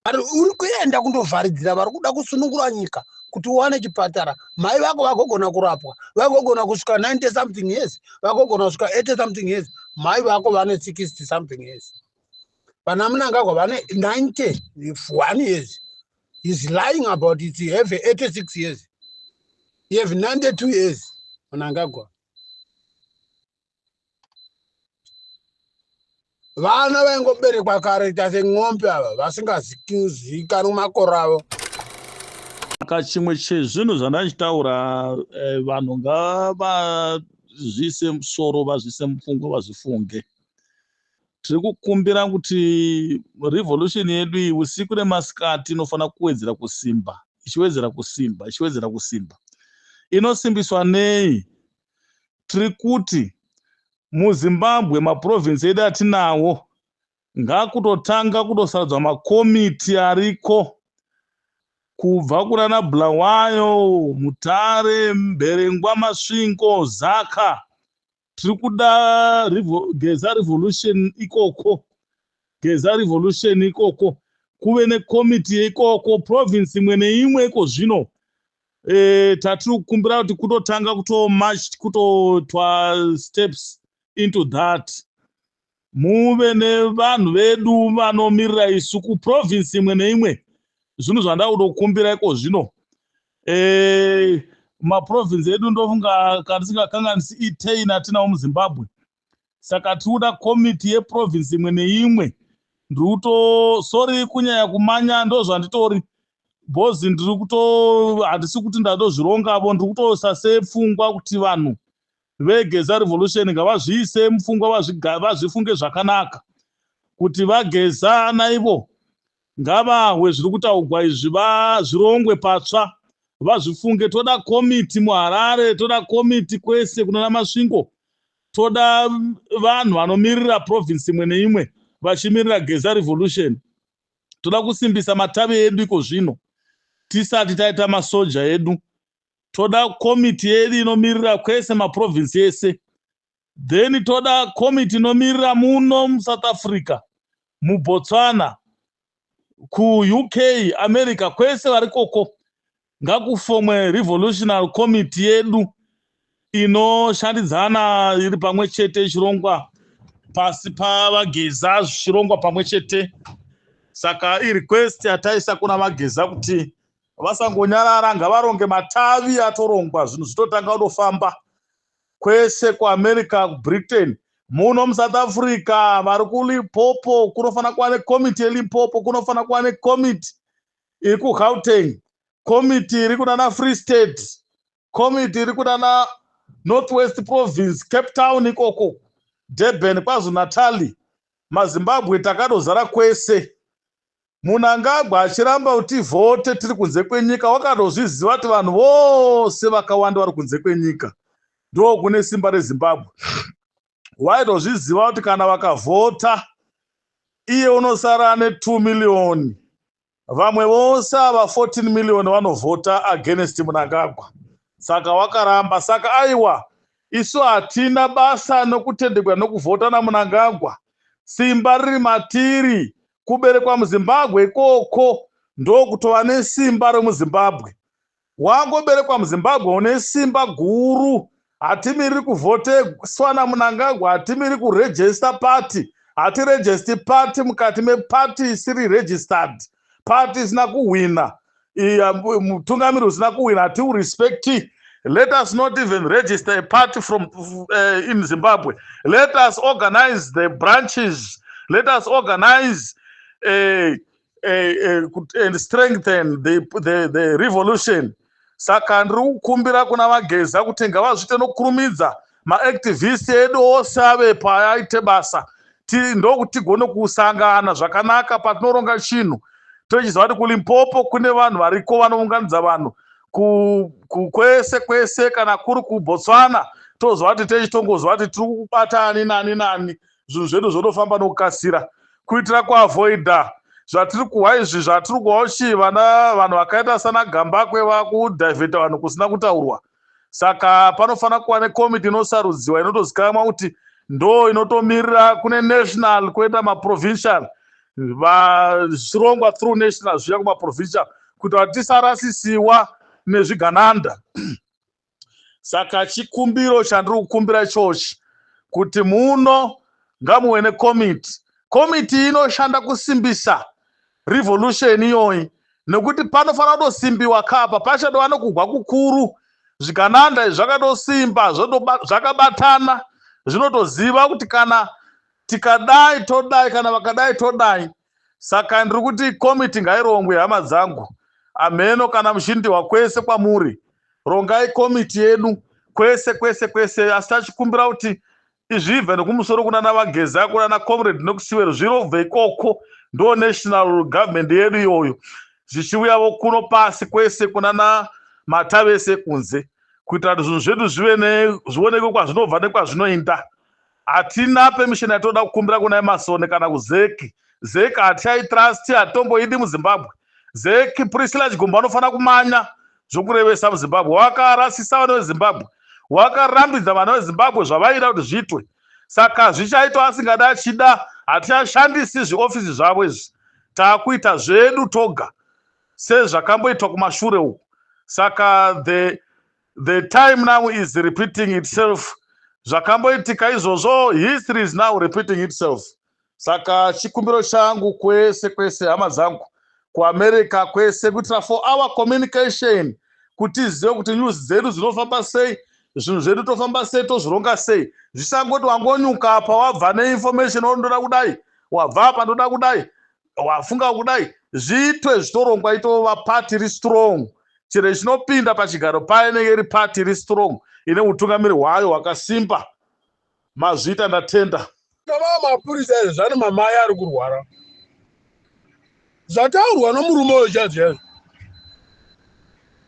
But uri kuenda kundovharidzira vari kuda kusunungura nyika kuti uwane chipatara. Mai vako vagogona kurapwa, vagogona kusvika 90 something years, vagogona kusvika 80 something years. Mai vako vane 60 something years. Vana Mnangagwa vane 91 years. He's lying about it. He have 86 years. He have 92 years. Mnangagwa. Vana vaingoberekwa kare kuita sen'ombe ava vasingazikanwi makore avo. Saka chimwe chezvinhu zvandachitaura, vanhu ngavazviise musoro, vazviise mupfungwa, vazvifunge. Tiri kukumbira kuti revolution yedu iyi usiku nemasikati inofanira kuwedzera kusimba, ichiwedzera kusimba, ichiwedzera kusimba. Inosimbiswa nei? Tiri kuti muZimbabwe maprovinsi edu atinawo ngakutotanga kutosarudzwa makomiti ariko kubva kunana Bulawayo, Mutare, Mberengwa, Masvingo, Zaka. Tiri kuda Geza Revolution ikoko, Geza Revolution ikoko, kuve nekomiti yeikoko, province imwe neimwe iko zvino. Tatiri kukumbira kuti kutotanga kutomarch, kutotwa steps into that. Muve nevanhu vedu vanomirira isu kuprovince imwe neimwe. Zvinhu zvandava kutokumbira iko zvino. Maprovince edu ndofunga kana tisingakanganisi i10 atinawo muZimbabwe. Saka tiri kuda komiti yeprovince imwe neimwe. Ndiri kuto sorry kunyanya kumanya, ndozvanditori. Bhozi ndiri kuto handisi kuti ndadozvirongavo, ndiri kutoisa sepfungwa kuti vanhu veGeza Revolution ngavazviise mupfungwa, vazvifunge zvakanaka kuti vaGeza naivo ngavahwe zviri kutaurwa izvi, vazvirongwe patsva, vazvifunge. Toda komiti muHarare, toda komiti kwese kunana Masvingo, toda vanhu vanomirira province imwe neimwe vachimirira Geza Revolution. Toda kusimbisa matavi edu iko zvino tisati taita masoja edu. Toda komiti yedu inomirira kwese maprovinsi ese. Then toda komiti inomirira muno muSouth Africa, muBotswana, kuUK, America, kwese varikoko. Ngakufomwe revolutionary committee yedu inoshandidzana iri pamwe chete, ichirongwa pasi pavaGeza, zvichirongwa pamwe chete. Saka irequest yataisa kuna vaGeza kuti vasangonyarara, ngavaronge matavi atorongwa, zvinhu zvitotanga kutofamba kwese kuAmerica, kuBritain, muno muSouth Africa. Vari kuLimpopo kunofanira kuva nekomiti yeLimpopo, kunofanira kuva nekomiti iri kuGauteng, komiti iri kunana Free State, komiti iri kunana North West Province, Cape Town ikoko, Durban, KwaZulu Natal. MaZimbabwe takadozara kwese. Mnangagwa achiramba kuti vhote tiri kunze kwenyika, wakatozviziva kuti vanhu vose vakawanda vari kunze kwenyika ndo kune simba reZimbabwe. Waitozviziva kuti kana vakavhota iye unosara ne2 million, vamwe vose ava 14 million vanovhota against Mnangagwa. Saka wakaramba. Saka aiwa, isu hatina basa nokutendekwa nokuvhota naMnangagwa. Simba riri matiri. Kuberekwa muZimbabwe ikoko ndokutova nesimba remuZimbabwe. Wangoberekwa muZimbabwe une simba guru. Hatimiriri kuvhoteswa naMnangagwa, hatimiri kuregister party, hatiregister party mukati meparty isiri registered, party isina kuhwina, mutungamiri usina kuhwina hatiurespecti. Let us not even register a party from in Zimbabwe. Let us organize the branches, let us organize and strengthen the revolution. Saka ndiri kukumbira kuna vaGeza kuti ngavazviite nokukurumidza, maactivist edu ose avepo aite basa, ndokuti tigone kusangana zvakanaka patinoronga chinhu. Tochiziva kuti kuLimpopo kune vanhu variko vanounganidza vanhu, kwese kwese, kana kuri kuBotswana toziva kuti techitongozwa kuti tiri kubata ani nani nani, zvinhu zvedu zvotofamba nokukasira, kuitira kuavoida zvatiri kuhwa izvi, zvatiri kuhwa uchi vana vanhu vakaita sana Gambakwe vakudivheta vanhu kusina kutaurwa. Saka panofanira kuva nekomiti inosarudziwa inotozikanwa kuti ndo inotomirira kune national, koita maprovincial. Zvichirongwa through national zviya kumaprovincial kuita kuti tisarasisiwa nezvigananda. Saka chikumbiro chandiri kukumbira ichochi kuti muno ngamuve nekomiti. Komiti inoshanda kusimbisa revolution iyoyi, nekuti panofanira kutosimbiwa kapa pachadova nokugwa kukuru. Zvigananda izvi zvakatosimba, zvakabatana, zvinotoziva kuti kana tikadai todai, kana vakadai todai. Saka ndiri kuti komiti ngairongwe, hama dzangu. Amheno kana muchindiwa kwese kwamuri, rongai komiti yedu kwese kwese kwese. Asi tachikumbira kuti izvibve nekumusoro kunana vaGeza, kunana Comrade nekusiwero, zvirobve ikoko, ndo national government yedu iyoyo, zvichiuyavo kuno pasi kwese kunana matavese kunze, kuitira kuti zvinhu zvedu zvive zvionekwe kwazvinobva nekwazvinoenda. Hatina permission yatoda kukumbira kuna Emasone kana kuZEC. ZEC hatichaitrust, hatitomboidi muZimbabwe. ZEC, Priscilla Chigumba anofanira kumanya zvokurevesa muZimbabwe. Wakarasisa vana veZimbabwe, wakarambidza vana veZimbabwe zvavaida kuti zviitwe. Saka zvichaitwa asingada achida. Hatichashandisi zviofisi zvavo izvi, taakuita zvedu toga sezvakamboitwa kumashure uku. Saka the time now is repeating itself. Zvakamboitika izvozvo, history is now repeating itself. Saka chikumbiro changu kwese kwese, hama dzangu kuAmerica kwese, kuitira for our communication, kuti tizive kuti news dzedu dzinofamba sei, zvinhu zvedu tofamba sei, tozvironga sei. Zvisangoti wangonyuka apa wabva neinformation, ndoda kudai, wabva apa ndoda kudai, wafunga kudai. Zviitwe zvitorongwa, itova party iri strong. Chero chinopinda pachigaro painenge iri party iri strong, ine utungamiri hwayo hwakasimba. Mazviita, ndatenda. Tava mapurisa izvo zvane mamai ari kurwara. Zvataurwa nomurume uyo chaizvo chaizvo,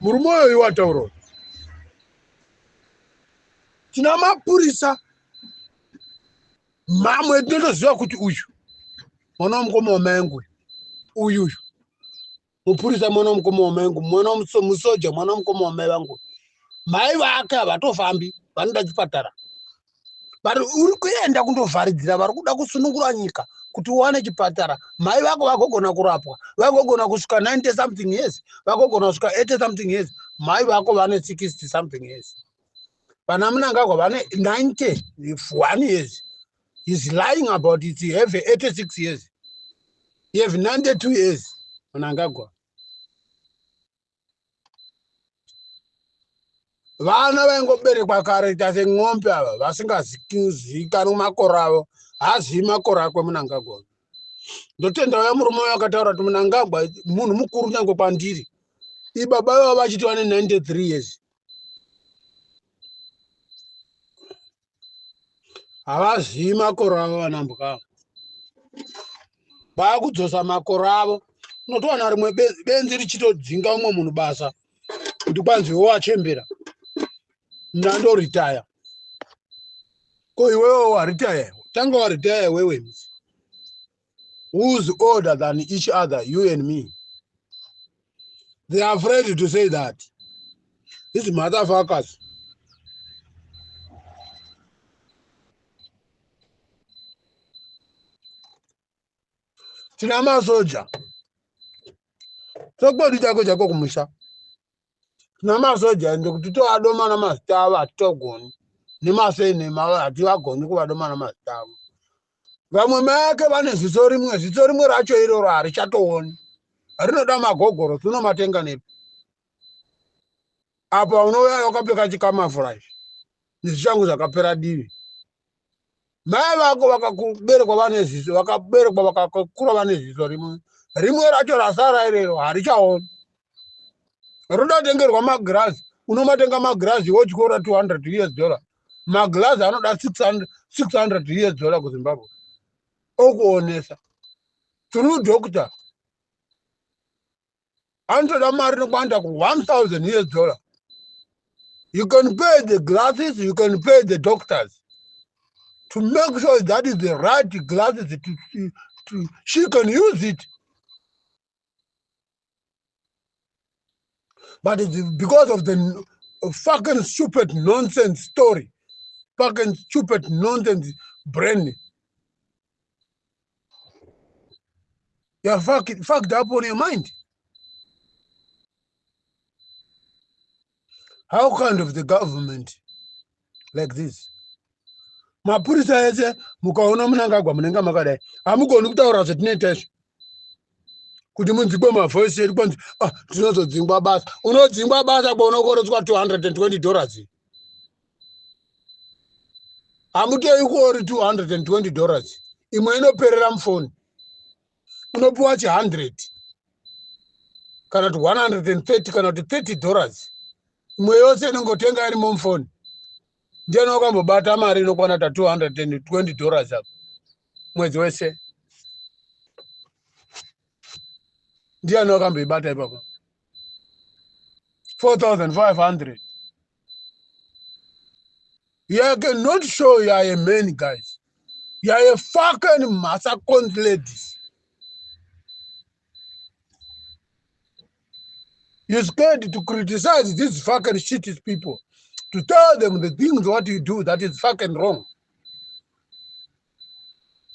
murume uyo iwataura, tina mapurisa mamwe tinotoziva kuti uyu mwana wamukoma wamaengu, uyu uyu mupurisa mwana wamukoma wamaengu, mwana musoja mwana wamukoma wamai vangu, mai vake havatofambi, vanoda chipatara. But uri kuenda kundovharidzira vari kuda kusunungura nyika kuti uwane chipatara, mai vako vagogona kurapwa, vagogona kusvika 90 something years, vagogona kusvika 80 something years. Mai vako vane 60 something years. Vana Munangagwa vane 91 years. He's lying about it. He have 86 years, he have 92 years, Munangagwa. Vana vaingoberekwa kare ita sen'ombe ava, vasingazikanwi makore avo, haazivi makore akwe Munangagwa. Ndotenda uya murume uyo akataura kuti Munangagwa munhu mukuru nyange kwandiri. Ibaba vavo vachiti vane 93 years, havazivi makore avo. Vanambwa vaakudzosa makore avo. Unotowana rimwe benzi richitodzinga umwe munhu basa kuti kwanzi iwe wachembera, ndandoritaya. Ko iwewe waritaya? Tanga waritaya iwewe. Who's older than each other, you and me? They are afraid to say that, these motherfuckers. Tina masoja chokwadi chako chako kumusha. Tina masoja ende kuti toadoma namazita avo hatitogoni, nemasenema hativagoni kuvadoma namazita avo. Vamwe mai ake vane ziso rimwe, ziso rimwe racho iroro harichatooni, rinoda magogoro. Tinomatenga nepi apa? Unouya wakapfeka chicamouflage nezvishangu zvakapera divi. Mai vako vakakuberekwa vane ziso, vakaberekwa vakakura vane ziso rimwe, rimwe racho rasara irero harichaoni, roda tengerwa magirazi. Unomatenga magirazi wotyora 200 US dollar. Magirazi anoda 600 600 US dollar kuZimbabwe okuonesa through doctor, anotoda mari inokwanda ku 1000 US dollar. You can pay the glasses, you can pay the doctors to make sure that is the right glasses to she can use it. But it's because of the fucking stupid nonsense story, fucking stupid nonsense brain. You are fucked up on your mind. How kind of the government like this? Mapurisa ese mukaona Munangagwa munenge makadai, hamugoni kutaura zvatinoita izvi kuti munzikwe mavhoisi edu, kwanzi ah, tinozodzingwa basa. Unodzingwa basa kwaunokoretswa $220. Hamutei kuori $220, imwe inoperera mufoni. Unopiwa chi 100 kana kuti 130 kana kuti $30, imwe yose inongotenga irimo mufoni. Ndiani wakambobata mari inokwana ta $220 apa mwedzi wese? Ndiani wakamboibata ipapo 4500? You cannot show you are a man, guys. You are a fucking massacre ladies. You're scared to criticize these fucking shitty people, to tell them the things what you do that is fucking wrong.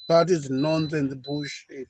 That is nonsense bullshit.